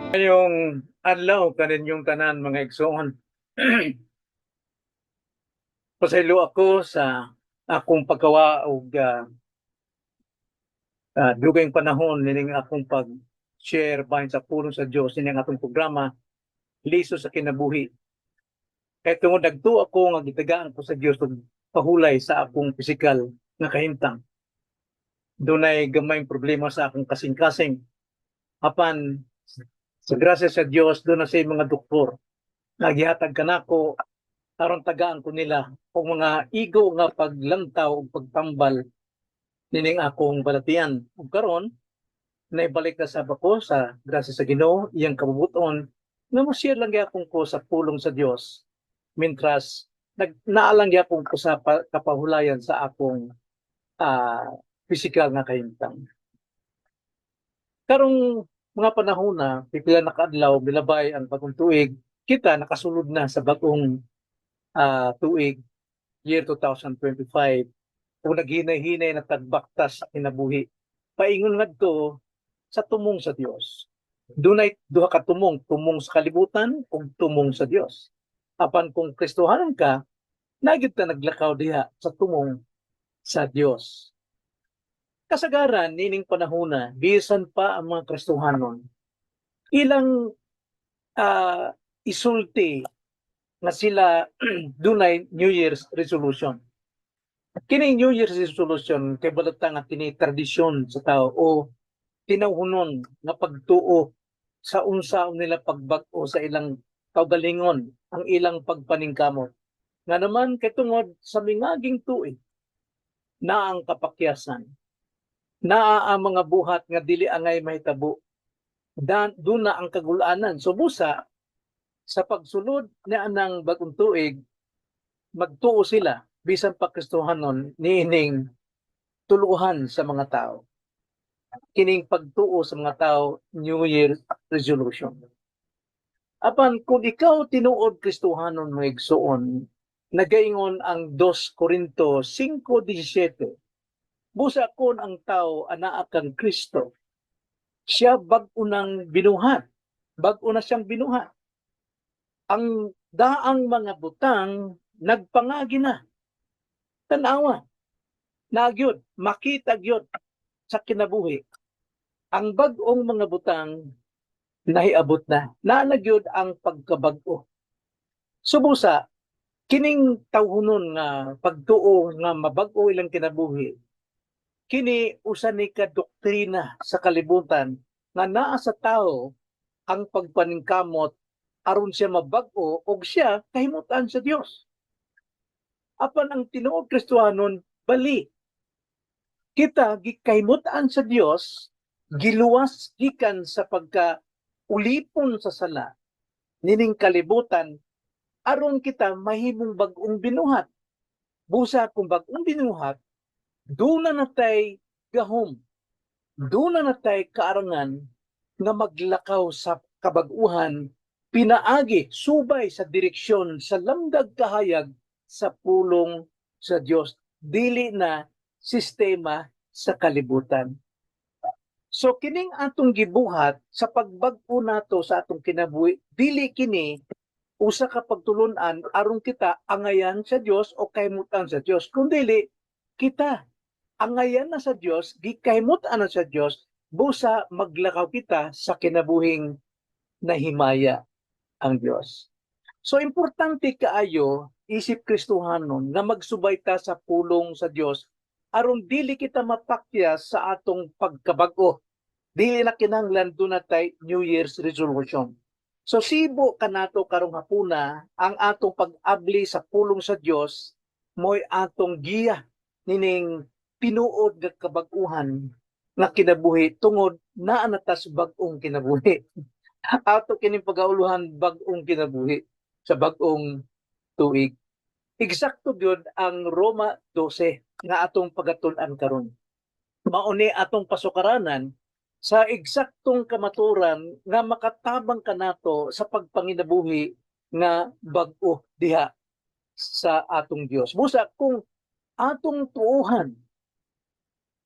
Maayong adlaw kaninyong tanan, mga igsoon. Pasaylo ako sa akong pagkawa og dugayng panahon nining akong pag-share bahin sa pulong sa Dios nining atong programa Liso sa Kinabuhi. Kay tungod nagtuo ako nga gitagaan ko sa Dios og pahulay sa akong pisikal nga kahimtang. Dunay gamayng problema sa akong kasing-kasing. Apan sa grasya sa Dios, duna say mga doktor nga gihatag kanako aron tagaan ko nila og mga igo nga paglantaw ug pagtambal nining akong balatian. Ug karon naibalik na sab ako sa grasya sa Ginoo, iyang kabubuton nga mo-share lang gyapon ko sa pulong sa Dios mintras nag naalang gyapon ko sa kapahulayan sa akong physical nga kahimtang. Karong mga panahon na, pipila na kaadlaw milabay ang bagong tuig, kita nakasulod na sa bagong tuig, year 2025, ug naghinay-hinay na tag baktas sa kinabuhi paingon ngadto sa tumong sa Dios. Dunay duha ka tumong, tumong sa kalibutan ug tumong sa Dios. Apan kung Kristohanon ka, naa gyud ka naglakaw diha sa tumong sa Dios. Kasagaran nining panahona, bisan pa ang mga Kristohanon, ilang isulti nga sila dunay New Year's resolution. Kini New Year's resolution kay balata nga kini tradisyon sa tao o tinawhunon nga pagtuo sa unsa nila pagbag-o sa ilang kaugalingon, ang ilang pagpaningkamot. Nga naman kay tungod sa mingaging tuig na ang kapakyasan, naa ang mga buhat nga dili angay mahitabo, dan duna ang kagulanan. So busa sa pagsulod ni anang bagong tuig, magtuo sila bisan pa Kristohanon niining tuluhan sa mga tao, kining pagtuo sa mga tao, New Year resolution. Apan kung ikaw tinuod Kristohanon, mga igsoon, nagaingon ang 2 Corinto 5:17, "Busa kon ang tao anaa kang Kristo, siya bag-o nang binuhat." Bag-o na siyang binuhat. Ang daang mga butang nagpangagi na. Tanawa. Naa gyud, makita gyud sa kinabuhi. Ang bag-ong mga butang nahiabot na. Naa na gyud ang pagkabag-o. So busa, kining tawhonon nga pagtuo nga mabag-o ilang kinabuhi, kini usa ni ka doktrina sa kalibutan nga naa sa tao ang pagpaningkamot aron siya mabag-o og siya kahimutan sa Dios. Apan ang tinuod Kristohanon, bali. Kita gikahimutan sa Dios, giluwas gikan sa pagka ulipon sa sala nining kalibutan aron kita mahimong bag-ong binuhat. Busa kung bag-ong binuhat, duna na tay gahom, duna na tay kaarangan nga maglakaw sa kabag-uhan pinaagi subay sa direksyon sa lamdag kahayag sa pulong sa Dios, dili na sistema sa kalibutan. So kining atong gibuhat sa pagbag-o nato sa atong kinabuhi, dili kini usa ka pagtulun-an aron kita angayan sa Dios o kahimutan sa Dios, kundili kita angayan na sa Dios, gikahimutan na sa Dios, busa maglakaw kita sa kinabuhing nahimaya ang Dios. So importante kaayo isip Kristohanon nga magsubay ta sa pulong sa Dios aron dili kita mapakyas sa atong pagkabag-o. Dili na kinahanglan duna tay New Year's resolution. So sibo kanato karong hapuna ang atong pag-abli sa pulong sa Dios, mo'y atong giya nining tinuod nga kabag-uhan nga kinabuhi tungod naa na tas bag-ong kinabuhi. Ato kining pagauluhan bag-ong kinabuhi sa bag-ong tuig. Eksakto gyud ang Roma 12 nga atong pagatun-an karon. Mao ni atong pasukaranan sa eksaktong kamaturan nga makatabang kanato sa pagpanginabuhi nga bag-o diha sa atong Dios. Busa kung atong tuohan,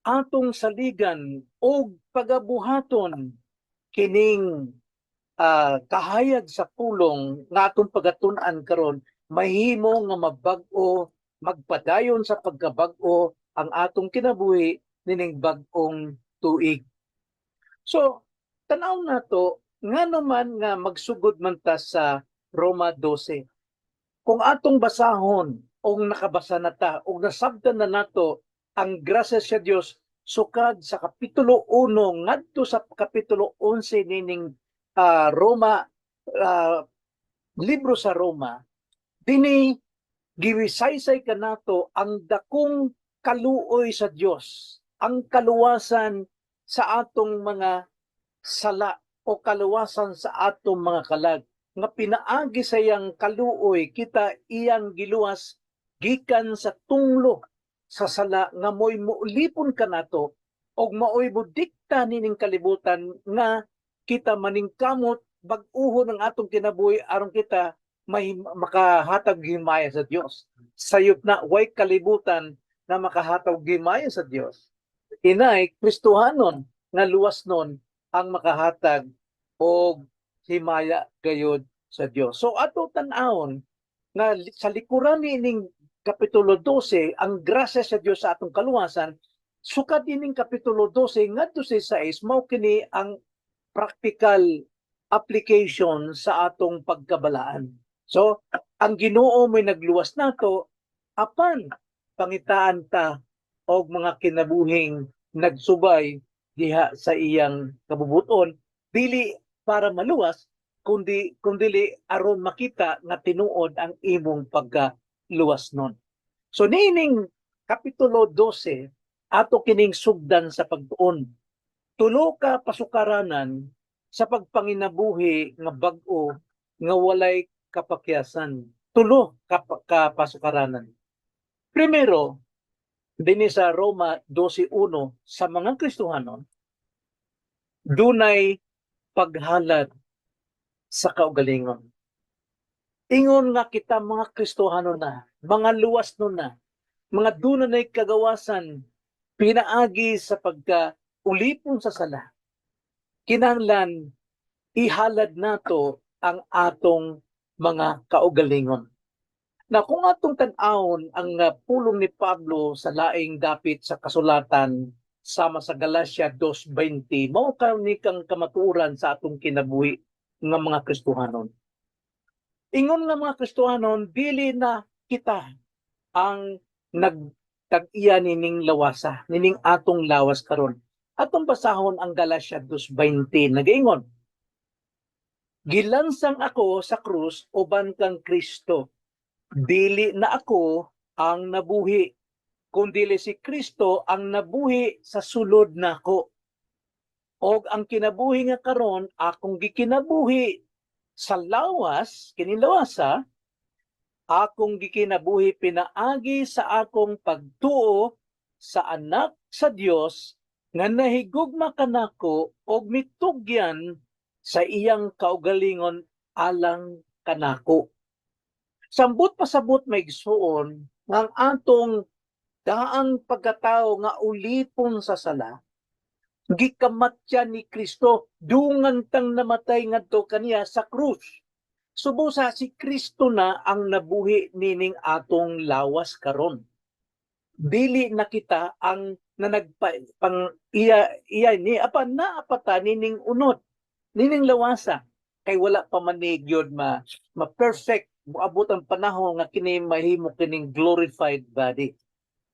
atong saligan og pagabuhaton kining Kahayag sa pulong nga atong pagatun-an karon, mahimo nga mabag-o, magpadayon sa pagkabag-o ang atong kinabuhi nining bag-ong tuig. So, tanaw nato ngano man nga magsugod man ta sa Roma 12. Kung atong basahon o nakabasa na ta o nasabtan na nato ang grasya sa Dios sukad sa kapitulo 1 ngadto sa kapitulo 11 nining Roma, libro sa Roma, dinhi giwisaysay kanato ang dakong kaluoy sa Dios, ang kaluwasan sa atong mga sala o kaluwasan sa atong mga kalag nga pinaagi sa iyang kaluoy kita iyang giluwas gikan sa tunglo sa sala nga mo'y muulipon kanato og maoy modikta nining kalibutan nga kita maningkamot bag-uhon ang atong kinabuhi aron kita may makahatag himaya sa Dios. Sayop na way kalibutan na makahatag himaya sa Dios. Inay Kristohanon nga luwas nun ang makahatag og himaya gayod sa Dios. So ato tan-awon nga sa likuran nining kapitulo 12, ang grasya sa Dios sa atong kaluwasan, sukad ining kapitulo 12 ngadto sa 6, mao kini ang practical application sa atong pagkabalaan. So, ang Ginoo may nagluwas nato, apan pangitaan ta og mga kinabuhing nagsubay diha sa iyang kabubuton, dili para maluwas kundi kundili aron makita nga tinuod ang imong pagkaluwas nun. So niining kapitulo 12, ato kining sugdan sa pagtuon. Tulo ka pasukaranan sa pagpanginabuhi nga bag-o nga walay kapakyasan. Tulo ka pasukaranan. Primero, dinhi sa Roma 12.1, sa mga Kristohanon, dunay paghalad sa kaugalingon. Ingon nga kita mga Kristohano na, mga luwas nun na, mga dunay kagawasan, pinaagi sa pagka ulipon sa sala. Kinahanglan ihalad nato ang atong mga kaugalingon. Na kung atong tan-awon ang pulong ni Pablo sa laing dapit sa kasulatan sama sa Galatia 2:20, mao kani kang kamatuoran sa atong kinabuhi nga mga Kristohanon. Ingon nga mga Kristohanon, dili na kita ang nagtag-iya nining lawasa, nining atong lawas karon. Atong basahon ang Galatia 2:20, nagaingon, "Gilansang ako sa krus uban kang Kristo. Dili na ako ang nabuhi, kundili si Kristo ang nabuhi sa sulod nako. Og ang kinabuhi nga karon akong gikinabuhi sa lawas, kini lawasa, akong gikinabuhi pinaagi sa akong pagtuo sa Anak sa Dios nga nahigugma kanako og mitugyan sa iyang kaugalingon alang kanako." Sambot pasabot, mga igsuon, nga ang atong daang pagkatao nga ulipon sa sala, gikamatyan ni Kristo dungan tang namatay ngadto kaniya sa krus. Subusa si Kristo na ang nabuhi nining atong lawas karon. Dili na kita ang nanagpa pang iya iya ni, apan naa pa ta nining unod nining lawasa kay wala pa man ni gyud ma perfect. Moabot ang panahon nga kini mahimo kining glorified body.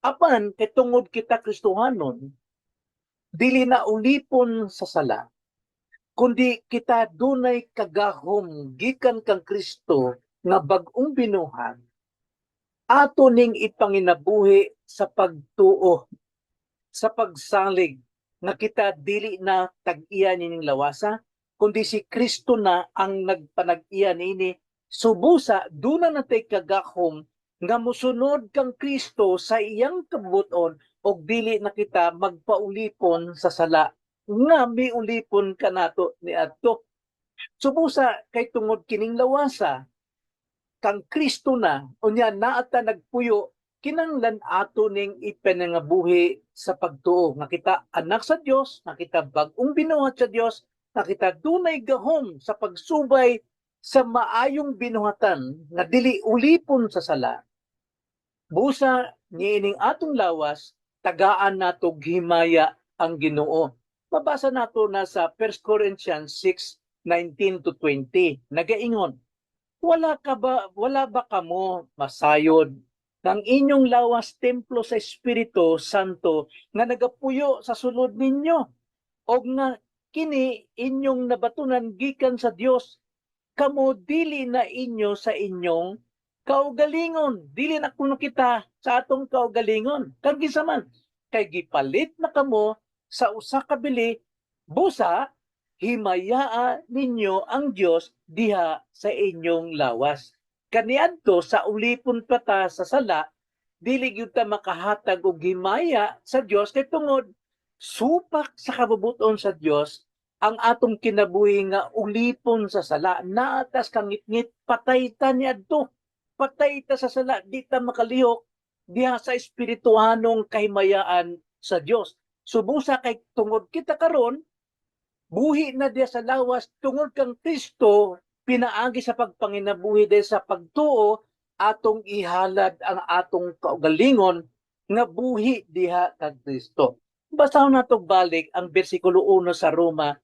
Apan kay tungod kita Kristohanon, dili na ulipon sa sala, kundi kita dunay kagahom gikan kang Kristo nga bag-ong binuhat, ato ning ipanginabuhi sa pagtuo, sa pagsalig nga kita dili na tag-iya nining lawasa, kundi si Kristo na ang nagpanag-iya nini. Subusa duna natay kagahom nga mosunod kang Kristo sa iyang kabubuton og dili na kita magpaulipon sa sala nga miulipon kanato niadto. Subusa kay tungod kining lawasa kang Kristo na, unya naa ta nagpuyo, kinanglan ato ning ipanangabuhi sa pagtuo nga kita anak sa Dios, nga kita bag-ong binuhat sa Dios. nga kita dunay gahom sa pagsubay sa maayong binuhatan nga dili ulipon sa sala. Busa niining atong lawas, tagaan nato himaya ang Ginoo. Mabasa nato na sa 1 Corinthians 6:19 to 20. Nagaingon, Wala ba kamo masayod ng inyong lawas templo sa Espiritu Santo nga nagapuyo sa sulod ninyo og nga kini inyong nabatunan gikan sa Dios? Kamo dili na inyo sa inyong kaugalingon." Dili na kuno kita sa atong kaugalingon. Kag kinsa man? Kay gipalit na kamo sa usa ka bili. Busa himayaa ninyo ang Dios diha sa inyong lawas. Kaniadto sa ulipon pa ta sa sala, dili gyud ta makahatag og himaya sa Dios kay tungod supak sa kabubuton sa Dios ang atong kinabuhi nga ulipon sa sala. Naa ta sa kangitngit, patay ta niadto. Patay ta sa sala, di ta makalihok diha sa espirituhanong kahimayaan sa Dios. So busa kay tungod kita karon buhi na diha sa lawas tungod kang Kristo, pinaagi sa pagpanginabuhi dahil sa pagtuo, atong ihalad ang atong kaugalingon nga buhi diha kang Kristo. Basahon nato balik ang bersikulo 1 sa Roma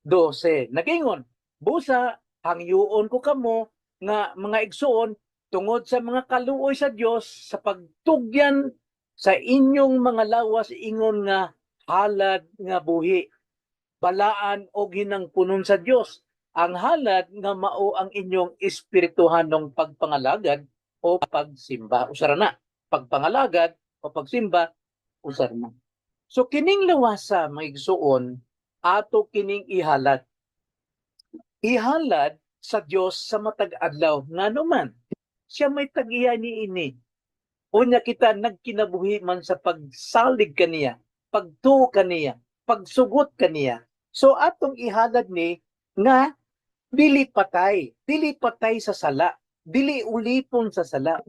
12. Nagingon, "Busa hangyoon ko kamo nga mga igsuon, tungod sa mga kaluoy sa Dios, sa pagtugyan sa inyong mga lawas ingon nga halad nga buhi, balaan og hinangpunon sa Dios. Ang halad nga mao ang inyong espirituhanong pagpangalagad o pagsimba." Usara na. Pagpangalagad o pagsimba, usara na. So kining lawasa, mga igsuon, ato kining ihalad. Ihalad sa Dios sa matag adlaw. Ngano man, siya may tag-iya niini. Unya kita nagkinabuhi man sa pagsalig kaniya, pagtuo kaniya, pagsugot kaniya. So atong ihalad ni nga dili patay sa sala, dili ulipon sa sala.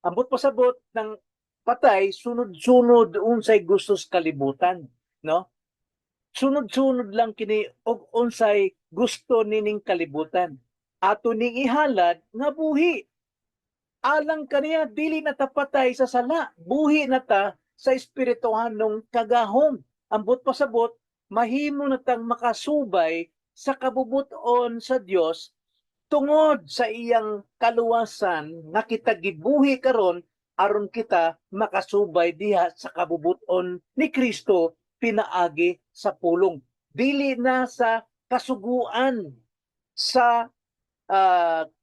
Ambot pasabot ng patay, sunod-sunod unsay gusto sa kalibutan, no? Sunod-sunod lang kini og unsay gusto nining kalibutan. Ato ning ihalad nga buhi. Alang kaniya, dili na ta patay sa sala, buhi na ta sa espirituhanong kagahom. Ambot pasabot, mahimo na tang makasubay sa kabubuton sa Dios tungod sa iyang kaluwasan nga kita gibuhi karon aron kita makasubay diha sa kabubuton ni Kristo pinaagi sa pulong. Dili na sa kasuguan sa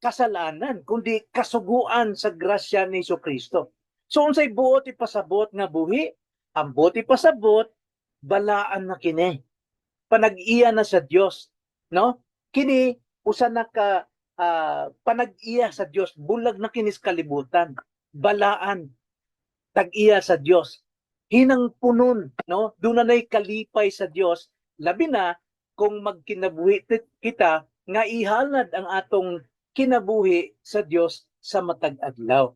kasalanan, kundi kasuguan sa grasya ni Kristo. So unsay buot ipasabot nga buhi? Ang buot ipasabot, balaan na kini. Panag-iya na sa Dios, no? Kini usa na ka panag-iya sa Dios, bulag na kini sa kalibutan. Balaan, tag-iya sa Dios. Hinangpunon, no? Doon na kalipay sa Dios, labi na kung magkinabuhi kita nga ihalad ang atong kinabuhi sa Dios sa matag adlaw.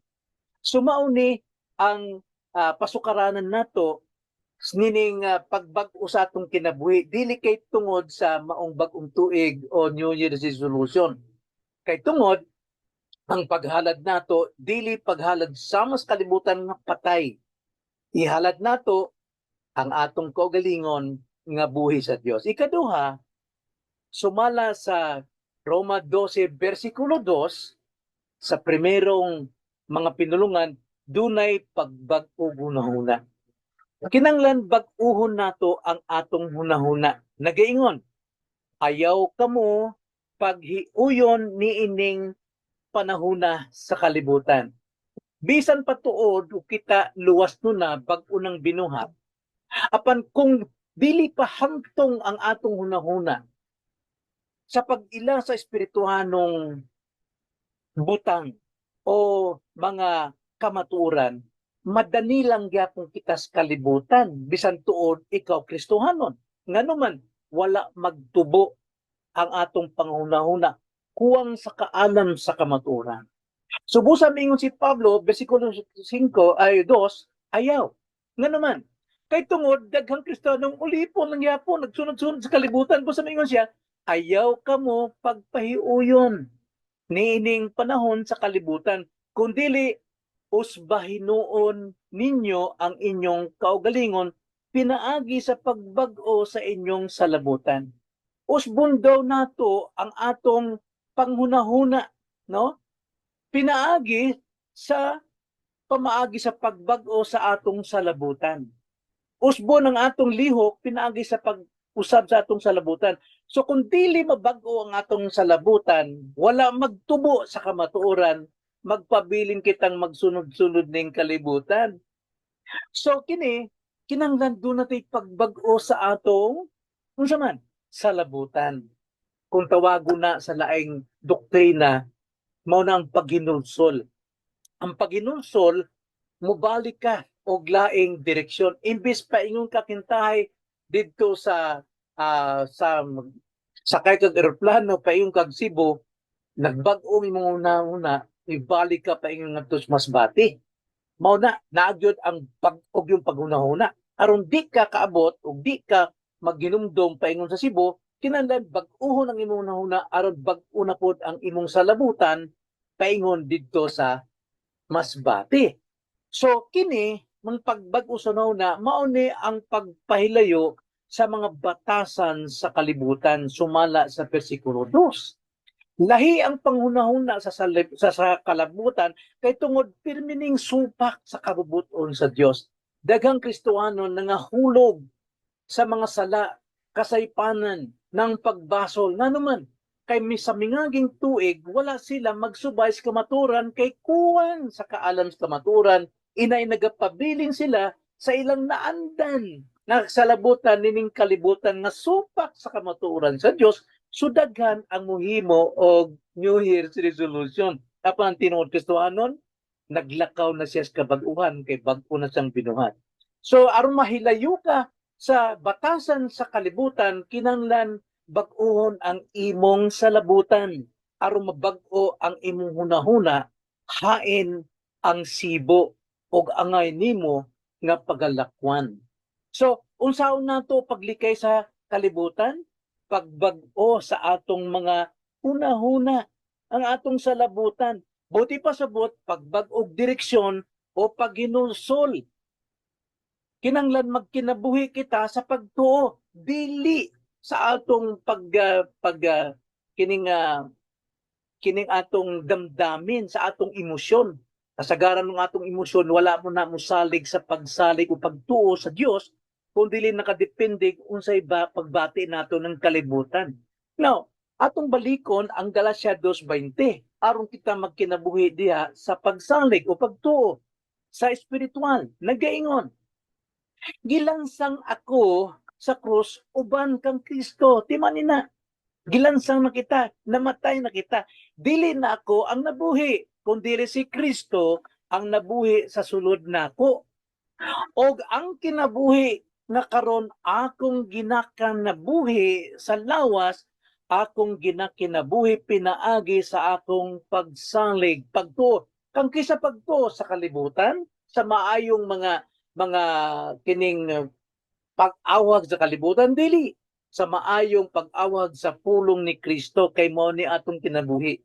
So mao ni ang pasukaranan nato nining pagbag-o sa atong kinabuhi, dili kay tungod sa maong bag-ong tuig o New Year's resolution. Kay tungod ang paghalad nato dili paghalad sa mas kalibutan nga patay. Ihalad nato ang atong kaugalingon nga buhi sa Dios. Ikaduha, sumala sa Roma 12 bersikulo 2, sa primerong mga pinulungan, dunay pagbag-o hunahuna. Kinanglan bag-uhon nato ang atong hunahuna. Nagaingon, "Ayaw kamo paghiuyon niining panahuna sa kalibutan." Bisan patuod ug kita luwas nuna, bag-o nang binuhat, apan kung dili pa hamtong ang atong hunahuna sa pag-ila sa espirituhanong butang o mga kamatuoran, madani lang gyapon kita sa kalibutan bisan tuod ikaw Kristohanon. Ngano man, wala magtubo ang atong panghunahuna, kuwang sa kaalam sa kamatuoran. So busa mingon si Pablo, bersikulo 5 ay 2, ayaw. Ngano man, Kay tungod daghang Kristiyanong ulipon lang yapon, nagsunod-sunod sa kalibutan ko sa mingon siya, "Ayaw kamo pagpahiuyon niining panahon sa kalibutan, kundili usbahinuon ninyo ang inyong kaugalingon pinaagi sa pagbag-o sa inyong salabutan." Usbon daw nato ang atong panghunahuna, no? Pinaagi sa pamaagi sa pagbag-o sa atong salabutan. Usbon ang atong lihok pinaagi sa pag-usab sa atong salabutan. So kung dili mabag-o ang atong salabutan, wala magtubo sa kamatuoran, magpabilin kitang magsunod-sunod ning kalibutan. So kini, kinahanglan duna tay pagbag-o sa atong unsa man salabutan. Kung tawago na sa laing doktrina, mao na ang paghinulsol. Ang paghinulsol, mobalik ka og laing direksyon. Imbis paingon ka kintahay didto sa sakay kag eroplano paingon kag Cebu, nagbag-o imong una-una, ibalik ka paingon ngadto sa Masbate. Mao na naagyod ang pag-og yung paghunahuna. Aron di ka kaabot ug di ka maghinumdom paingon sa Cebu, kinahanglan bag-uhon ang imong hunahuna aron bag-o na pod ang imong salabutan paingon didto sa Masbate. So kini mang pagbag-o sa hunahuna, mao ni ang pagpahilayo sa mga batasan sa kalibutan sumala sa bersikulo 2. Lahi ang panghunahuna sa kalabutan kay tungod pirmining supak sa kabubuton sa Dios. Daghang Kristohano nangahulog sa mga sala, kasaypanan ng pagbasol. Ngano man, kay sa mingaging tuig wala sila magsubay sa kamaturan kay kuwan sa kaalam sa kamaturan, inay nagapabilin sila sa ilang naandan na salabutan nining kalibutan nga supak sa kamatuoran sa Dios. So daghan ang muhimo og New Year's resolution. Apan ang tinuod Kristohanon, naglakaw na siya sa kabag-uhan kay bag-o na siyang binuhat. So aron mahilayo ka sa batasan sa kalibutan, kinahanglan bag-uhon ang imong salabutan. Aron mabag-o ang imong hunahuna, hain ang sibo og angay nimo nga pagalakwan. So, unsaon nato paglikay sa kalibutan? Pagbag-o sa atong mga hunahuna, ang atong salabutan. Buti pa sabot, pagbag-og direksyon o paghinulsol. Kinanglan magkinabuhi kita sa pagtuo, dili sa atong pag ah, pag ah, kining ah, kining atong damdamin, sa atong emosyon. Kasagaran ng atong emosyon, wala mo na mosalig sa pagsalig o pagtuo sa Dios kung dili nakadepende unsay ba pagbati nato ng kalibutan. Now, atong balikon ang Galatia 2:20 aron kita magkinabuhi diha sa pagsalig o pagtuo sa espiritual. Nagaingon, "Gilansang ako sa krus uban kang Kristo." Timan na. Gilansang na kita, namatay na kita. Dili na ako ang nabuhi, kundi si Kristo ang nabuhi sa sulod nako. Og ang kinabuhi nga karon akong ginakanabuhi sa lawas, akong ginakinabuhi pinaagi sa akong pagsalig, pagtuo. Kang kinsa pagtuo sa kalibutan, sa maayong mga kining pag-awag sa kalibutan, dili sa maayong pag-awag sa pulong ni Kristo kay mao ni atong kinabuhi.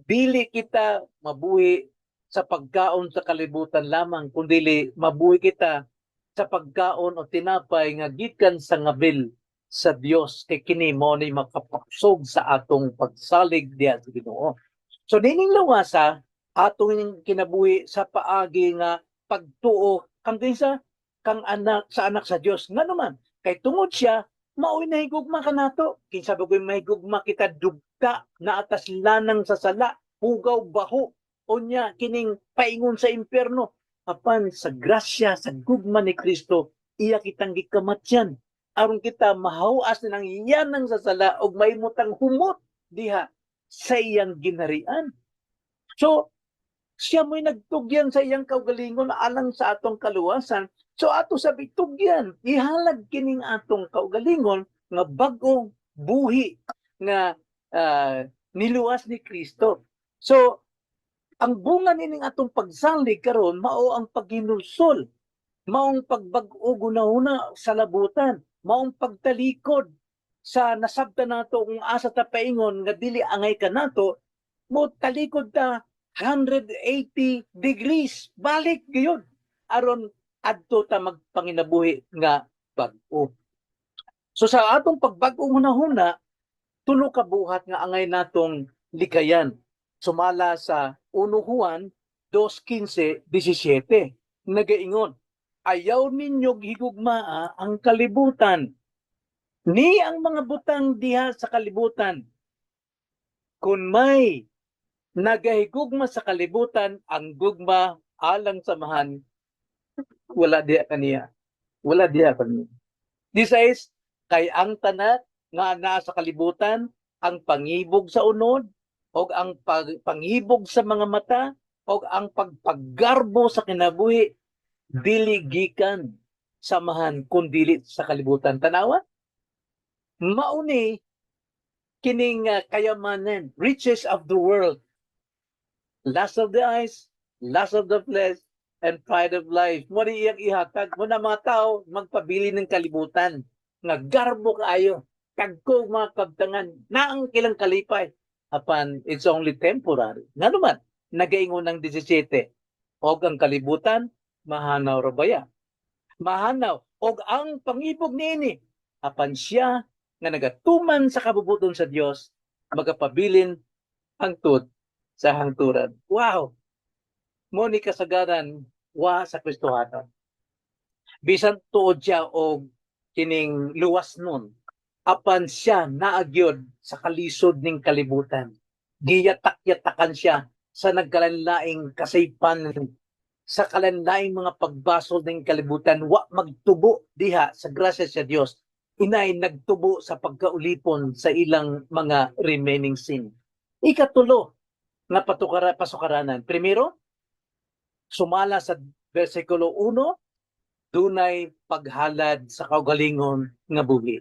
Dili kita mabuhi sa pagkaon sa kalibutan lamang, kundi mabuhi kita sa pagkaon o tinapay nga gikan sa ngabil sa Dios kay kini mao ni makapakusog sa atong pagsalig diha sa Ginoo. So nining lawasa, atong kinabuhi sa paagi nga pagtuo kang kinsa? Kang anak, sa anak sa Dios. Ngano man, kay tungod siya mao'y nahigugma kanato. Kinsa ba ko'y mahigugma kita, dugta na atas lanang sa sala, hugaw, baho, unya kining paingon sa impyerno. Apan sa grasya, sa gugma ni Kristo, iya kitang gikamatyan aron kita mahawas na ng yanang sa sala ug mahimutang humot diha sa iyang ginharian. So siya mo'y nagtugyan sa iyang kaugalingon alang sa atong kaluwasan. So ato sa bitugyan, ihalag kining atong kaugalingon nga bag-ong buhi nga niluwas ni Kristo. So ang bunga nining atong pagsalig karon mao ang paghinulsol. Maong pagbag-o hunahuna sa labutan, maong pagtalikod sa nasabtan nato kung asa ta paingon nga dili angay kanato, mo talikod ta 180 degrees balik gyud aron adto ta magpanginabuhi nga bag-o. So sa atong pagbag-ong hunahuna, tulo ka buhat nga angay natong likayan. Sumala sa 1 Juan 2:15, 17. Nagaingon, "Ayaw ninyo higugmaa ang kalibutan, ni ang mga butang diha sa kalibutan. Kung may nagahigugma sa kalibutan, ang gugma alang sa Amahan wala diha kaniya." Wala diha kaniya. This is, kay ang tanan nga naa sa kalibutan, ang pangibog sa unod, o ang panghibog sa mga mata, o ang pagpaggarbo sa kinabuhi, dili gikan sa Amahan kun dili sa kalibutan. Tanawa? Mauni kining kayamanan, riches of the world, lust of the eyes, lust of the flesh, and pride of life. Mo ni iyang ihatag mo na mga tao magpabili ng kalibutan nga garbo kaayo, kagko mga kabtangan, naang kilang kalipay, apan it's only temporary. Ngano man nagaingon ng 17, og ang kalibutan mahanaw ra baya, mahanaw og ang pangibog niini, apan siya nga nagatuman sa kabubuton sa Dios magapabilin hangtod sa hangturan. Wow, mo ni kasagaran wa sa Kristohanon. Bisan tuod siya og kining luwas nun, apan siya naagyod sa kalisod ning kalibutan. Giyatak-yatakan siya sa nagkalanlaing kasaypan, sa kalanlaing mga pagbasol ning kalibutan. Wa magtubo diha sa grasya sa Dios. Inay nagtubo sa pagkaulipon sa ilang mga remaining sin. Ikatulo nga pasukaranan. Primero, sumala sa versikulo 1, dunay paghalad sa kaugalingon nga buhi.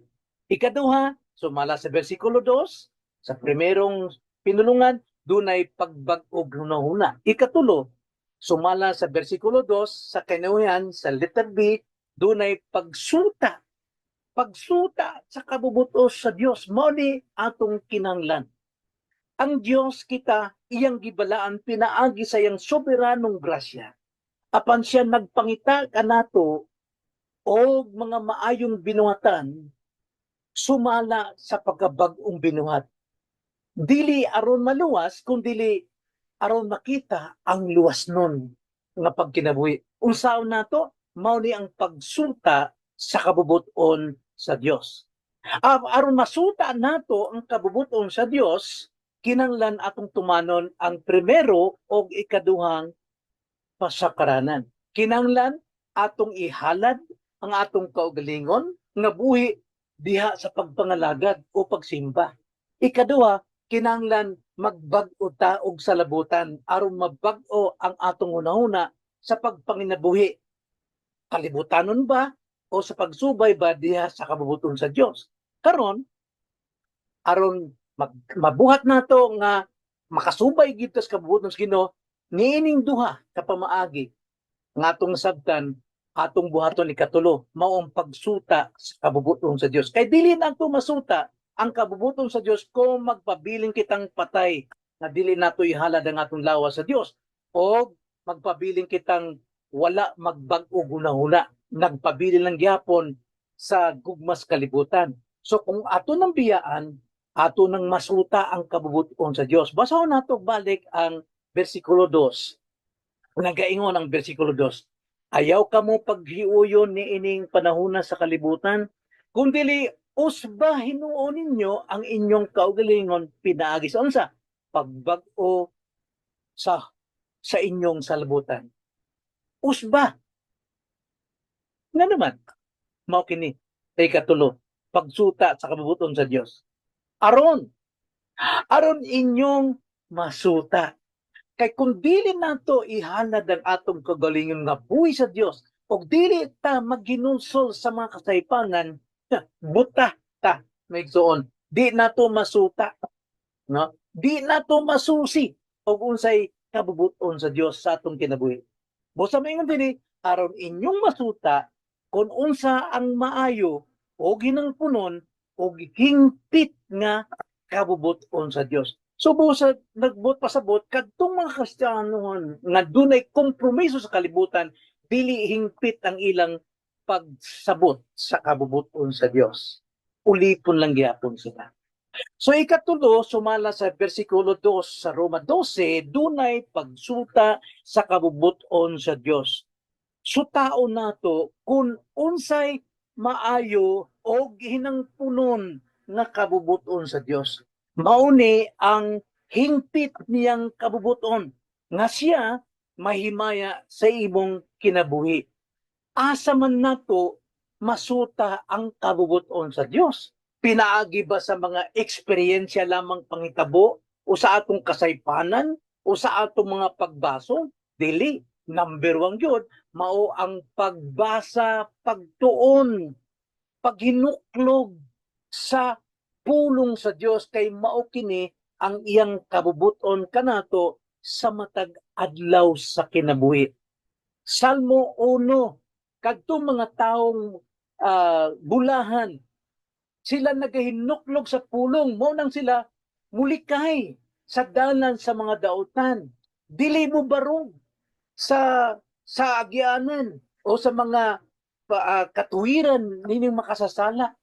Ikaduha, sumala sa versikulo 2, sa primerong pinulungan, dunay pagbag-og hunahuna. Ikatulo, sumala sa versikulo 2, sa kinawihan, sa letter B, dunay pagsuta. Pagsuta sa kabubutos sa Dios, mao ni atong kinahanglan. Ang Dios kita iyang gibalaan pinaagi sa iyang soberanong grasya. Apan siya nagpangita kanato og mga maayong binuhatan sumala sa pagkabag-ong binuhat. Dili aron maluwas, kundili aron makita ang luwas nun nga pagkinabuhi. Unsaon nato? Mao ni ang pagsuta sa kabubuton sa Dios. Aron masuta nato ang kabubuton sa Dios, kinanglan atong tumanon ang primero og ikaduhang pasakaranan. Kinanglan atong ihalad ang atong kaugalingon nga buhi diha sa pagpangalagad o pagsimba. Ikaduha, kinanglan magbag-o ta og salabutan aron mabag-o ang atong hunahuna sa pagpanginabuhi. Kalibutanon ba o sa pagsubay ba diha sa kabubuton sa Dios? Karon, aron mabuhat nato nga makasubay gid sa kabubuton sa Ginoo, niining duha ka pamaagi nga atong sabtan, atong buhaton ikatulo, mao ang pagsuta sa kabubuton sa Dios. Kay dili na ato masuta ang kabubuton sa Dios kung magpabiling kitang patay nga dili nato ihalad ang atong lawas sa Dios o magpabiling kitang wala magbag-o hunahuna, nagpabilin lang gyapon sa gugmas kalibutan. So kung ato nang biyaan, ato nang masuta ang kabubuton sa Dios. Basahon nato balik ang versikulo 2. Nagaingon ang versikulo 2, "Ayaw kamo paghiuyon ni ining panahona sa kalibutan, kung dili usba hinuon ninyo ang inyong kaugalingon pinaagi sa unsa? Pagbag-o sa inyong salabutan." Usba. Nga naman, mao kini kay katulo, pagsuta sa kabubuton sa Dios. Aron inyong masuta. Kay kung dili nato ihalad ang atong kagalingon nga buhi sa Dios ug dili ta maghinulsol sa mga kasaypanan, buta ta, maigsoon. Di nato masuta, no? Di nato masusi og unsay kabubuton sa Dios sa atong kinabuhi. Busa maingon dinhi, aron inyong masuta kung unsa ang maayo o ginangpunon o hingpit nga kabubuton sa Dios. So busa nagbuot pasabot kadtong mga Kristiyanohan nga dunay kompromiso sa kalibutan, dili hingpit ang ilang pagsabot sa kabubuton sa Dios. Ulipon lang gyapon sila. So ikatulo, sumala sa bersikulo 2 sa Roma 12, dunay pagsuta sa kabubuton sa Dios. Sutaon nato kung unsay maayo o hinangpunon nga kabubuton sa Dios. Mauni ang hingpit niyang kabubuton nga siya mahimaya sa imong kinabuhi. Asa man nato masuta ang kabubuton sa Dios? Pinaagi ba sa mga eksperyensya lamang pangitabo o sa atong kasaypanan o sa atong mga pagbaso? Dili. Number one gyud, mao ang pagbasa, pagtuon, paghinuklog sa pulong sa Dios, kay mao kini ang iyang kabubuton kanato sa matag adlaw sa kinabuhi. Salmo 1, kadtong mga taong bulahan, sila nagahinuklog sa pulong, mo nang sila mulikay sa dalan sa mga dautan. Dili mo barog sa agyanan o sa mga katuwiran nining makasasala,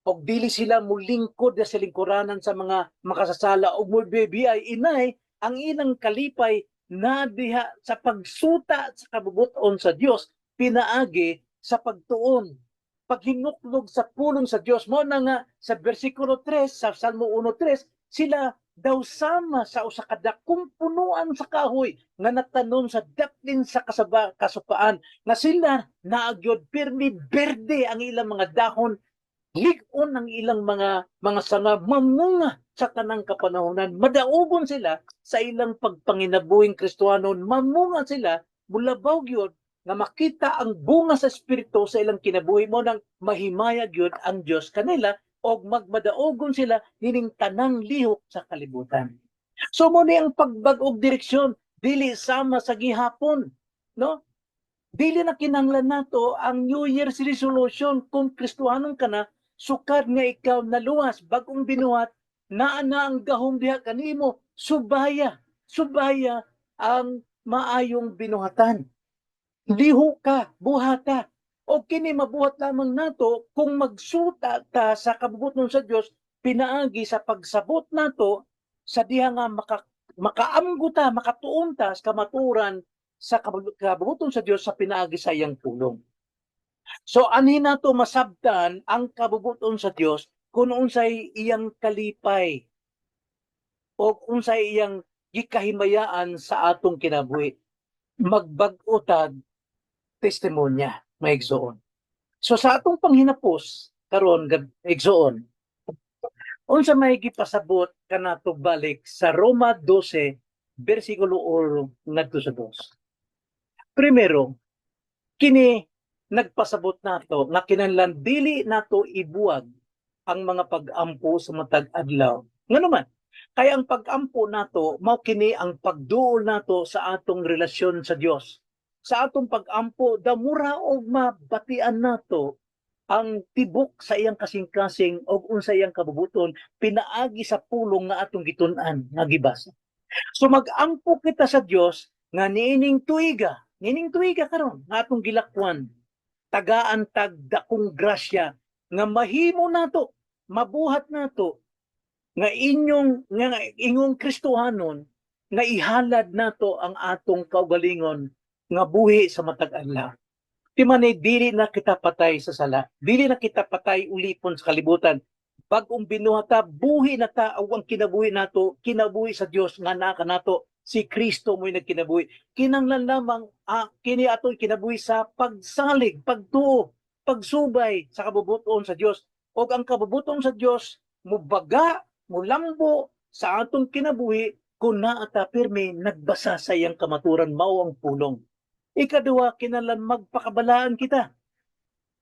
og dili sila mulingkod sa lingkuranan sa mga makasasala og mulbibiyay inay ang ilang kalipay na diha sa pagsuta sa kabubuton sa Dios pinaagi sa pagtuon, paghinuklog sa pulong sa Dios. Mo na nga sa bersikulo 3 sa Salmo 1:3, sila daw sama sa usa ka dakong punuan sa kahoy nga natanom sa daplin sa kasupaan, nga sila naagyod pirmi berde ang ilang mga dahon, lig-on ang ilang mga sanga, mamunga sa tanang kapanahonan. Madaugon sila sa ilang pagpanginabuhing Kristohanon, mamunga sila, mulabaw gyud nga makita ang bunga sa Espiritu sa ilang kinabuhi, mo nang mahimaya gyud ang Dios kanila og magmadaogon sila nining tanang lihok sa kalibutan. So mo ni ang pagbag-og direksyon, dili sama sa gihapon, no? Dili na kinahanglan nato ang New Year's resolution kung Kristohanon ka na, sukad nga ikaw naluwas, bagong binuhat, naa na ang gahom diha kanimo, subaya, subaya ang maayong binuhatan. Liho ka, buhata. O kini mabuhat lamang nato kung magsuta ta sa kabubuton sa Dios pinaagi sa pagsabot nato sa diha nga makaamgo ta, makatuon ta sa kamaturan sa kabubuton sa Dios sa pinaagi sa iyang pulong. So anhin nato masabtan ang kabubuton sa Dios kung unsay iyang kalipay o unsay iyang gikahimayaan sa atong kinabuhi? Magbag-o tag testimonya, maigsoon. So sa atong panghinapos karon, igsoon, unsa may gipasabot kanato balik sa Roma 12 bersikulo 1 ngadto sa 2? Primero, kini nagpasabot nato nga kinahanglan dili nato ibuwag ang mga pag-ampo sa matag adlaw. Ngano man? Kaya ang pag-ampo nato mao kini ang pagduol nato sa atong relasyon sa Dios. Sa atong pag-ampo, damura og mabatian nato ang tibok sa iyang kasing-kasing og unsa iyang kabubuton pinaagi sa pulong nga atong gitun-an nga gibasa. So mag-ampo kita sa Dios nga niining tuiga karon nga atong gilakwan, tagaan tag dakong grasya nga mahimo nato, mabuhat nato nga inyong nga ingong Kristohanon nga ihalad nato ang atong kaugalingon nga buhi sa matag adlaw. Ti man dili na kita patay sa sala, dili na kita patay ulipon sa kalibutan. Bag-ong binuhat ta, buhi na ta, ug ang kinabuhi nato, kinabuhi sa Dios nga naa kanato, si Kristo mo'y nagkinabuhi. Kinanglan lamang kini ato'y kinabuhi sa pagsalig, pagtuo, pagsubay sa kabubuton sa Dios. Og ang kabubuton sa Dios mubaga, mulambo sa atong kinabuhi kung naa ta pirmi nagbasa sa iyang kamaturan, mao ang pulong. Ikaduha, kinahanglan magpakabalaan kita.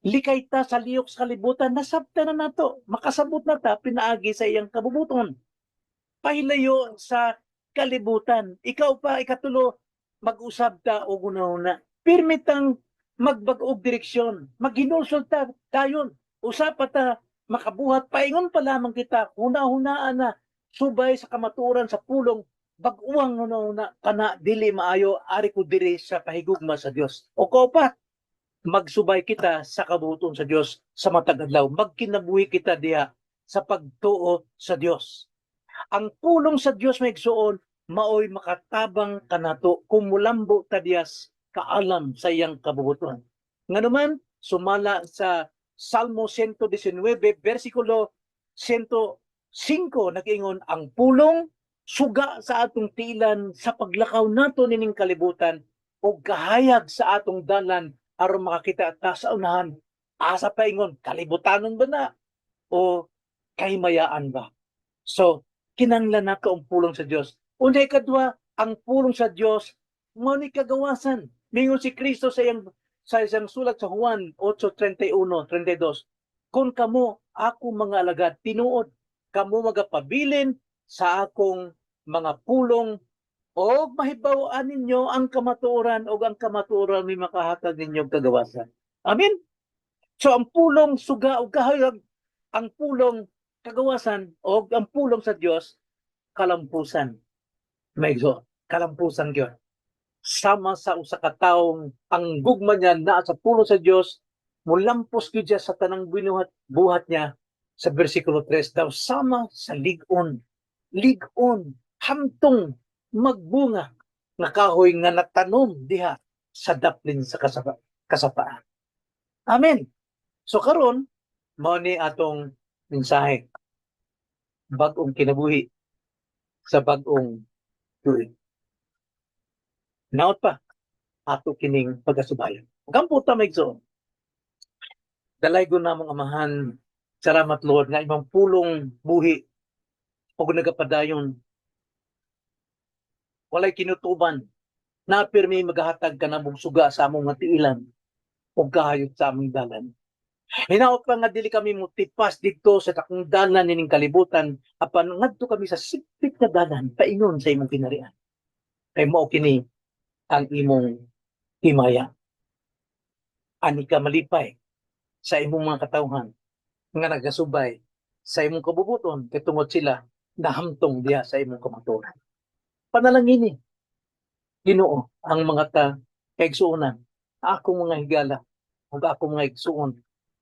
Likay ta sa lihok sa kalibutan, nasabta na nato, makasabot na ta pinaagi sa iyang kabubuton. Pahilayo sa kalibutan. Ikaw pa, ikatulo, mag-usab ta og una-una. Pirmitang Magbag-og direksyon, maghinulsol ta dayon. Usa pa ta makabuhat, paingon pa lamang kita, huna-hunaan na subay sa kamatuoran sa pulong, bag-uang huna-huna kana dili maayo, ari ko diri sa pahigugma sa Dios. O kaupat, magsubay kita sa kabubuton sa Dios sa matag adlaw, magkinabuhi kita diha sa pagtuo sa Dios. Ang pulong sa Dios, mga igsuon, maoy makatabang kanato kung mulambo ta diha sa kaalam sa iyang kabubuton. Nganuman, sumala sa Salmo 119 versikulo 105, nag-ingon ang pulong, suga sa atong tiilan sa paglakaw nato nining kalibutan o gahayag sa atong dalan aron makakita ta sa unahan asa paingon, kalibutanon ba na o kahimayaan ba. So kinanglan nato ang pulong sa Dios. Unay kadwa, ang pulong sa Dios mao ni kagawasan. Mingon si Kristo sa isang sulat sa Juan 8:31 32, "Kung kamo ako mga alagad, tinuod kamo magapabilin sa akong mga pulong o mahibaw-an ninyo ang kamatuoran o ang kamatuoran may makahatag ninyo kagawasan." Amen. So ang pulong suga o kahayag, ang pulong kagawasan o ang pulong sa Dios kalampusan. May kalampusan gyud. Sama sa usa ka taong ang gugma niya naa sa pulong sa Dios, mulampos gyud siya sa tanang binuhat buhat niya. Sa bersikulo 3 daw, sama sa lig-on. Lig-on, hamtong magbunga nga kahoy nga natanom diha sa daplin sa kasapaan. Amen. So karon, mao ni atong mensahe. Bag-ong kinabuhi sa bag-ong tuig. Naot pa ato kining pagasubayan. Gampo ta, mga igsoon. Dalaygon namong Amahan, salamat, Lord, nga imong pulong buhi ug nagapadayon. Walay kinutuban. Na pirmi magahatag ka namong suga sa among nga tiilan ug kahayot sa among dalan. Hinaot pa nga dili kami motipas didto sa dakong dalan nining kalibutan, apan ngadto kami sa sipit nga dalan paingon sa imong kinarian. Kay mao kini ang imong himaya. Ani ka malipay sa imong mga katawhan nga nagasubay sa imong kabubuton kay tungod sila nahamtong diha sa imong kamatuoran. Panalangini, Ginoo, ang mga ta kaigsuonan, akong mga higala ug akong mga igsuon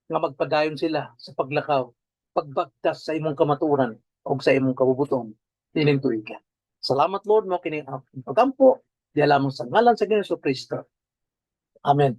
nga magpadayon sila sa paglakaw, pagbagtas sa imong kamatuoran ug sa imong kabubuton nining tuiga. Salamat, Lord. Mao kini ang pagampo diha lamang sa ngalan sa Ginoo Kristo. Amen.